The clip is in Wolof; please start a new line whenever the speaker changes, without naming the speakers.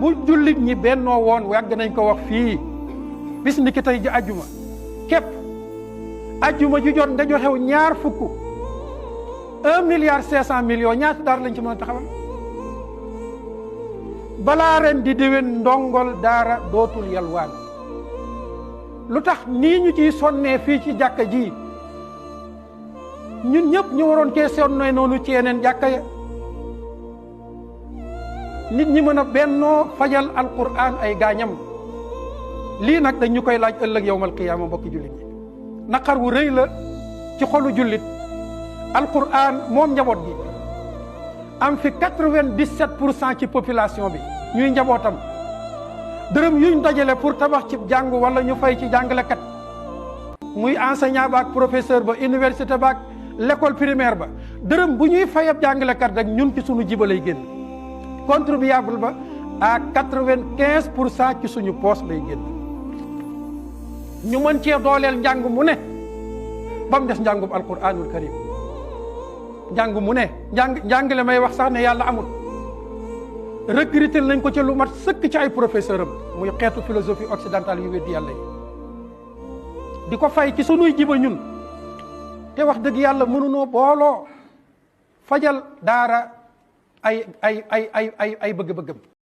bu jullit ñi bennoo woon yàgg nañ ko wax fii bis ni ki tey ji ajjuma képp ajjuma ju jot nga joxew ñaar fukk 1,5 milliard ñaata daara lañ ci mën a taxawal balaa ren di déwén ndongol daara dootul yalwaan lu tax nii ñu ciy sonnee fii ci jàkka ji ñun ñëpp ñu waroon cee sonnee noonu ci yeneen jàkka ya nit ñi mën a bennoo fajal alquran ay gaañam lii nag dañ ñu koy laaj ëllëg yawmal qiyaama mbokki jullit ñi naqar wu rëy la ci xolu jullit alquran moom njaboot gi am fi 97% ci population bi ñuy njabootam dërëm yuñ dajale pour tabax ci jàng wala ñu fay ci jàngalekat muy enseignant baak professeur ba université baak l'école primaire ba dërëm bu ñuy fay ab jàngalekat rek ñun ci suñu jiba lay génn contribuable ba à 95% ci suñu poos lay génn ñu mën cee dooleel njàng mu ne ba mu des njàngum alquranul karim njàng mu ne njàngale may wax sax ne yàlla amul recruter nañ ko ci lu mat sëkk ci ay professeur am muy xeetu philosophie occidentale yu weddi yàlla yi di ko fay ci sunuy jiba ñun te wax dëgg yàlla mënunoo booloo fajal daara ay bëgg-bëggam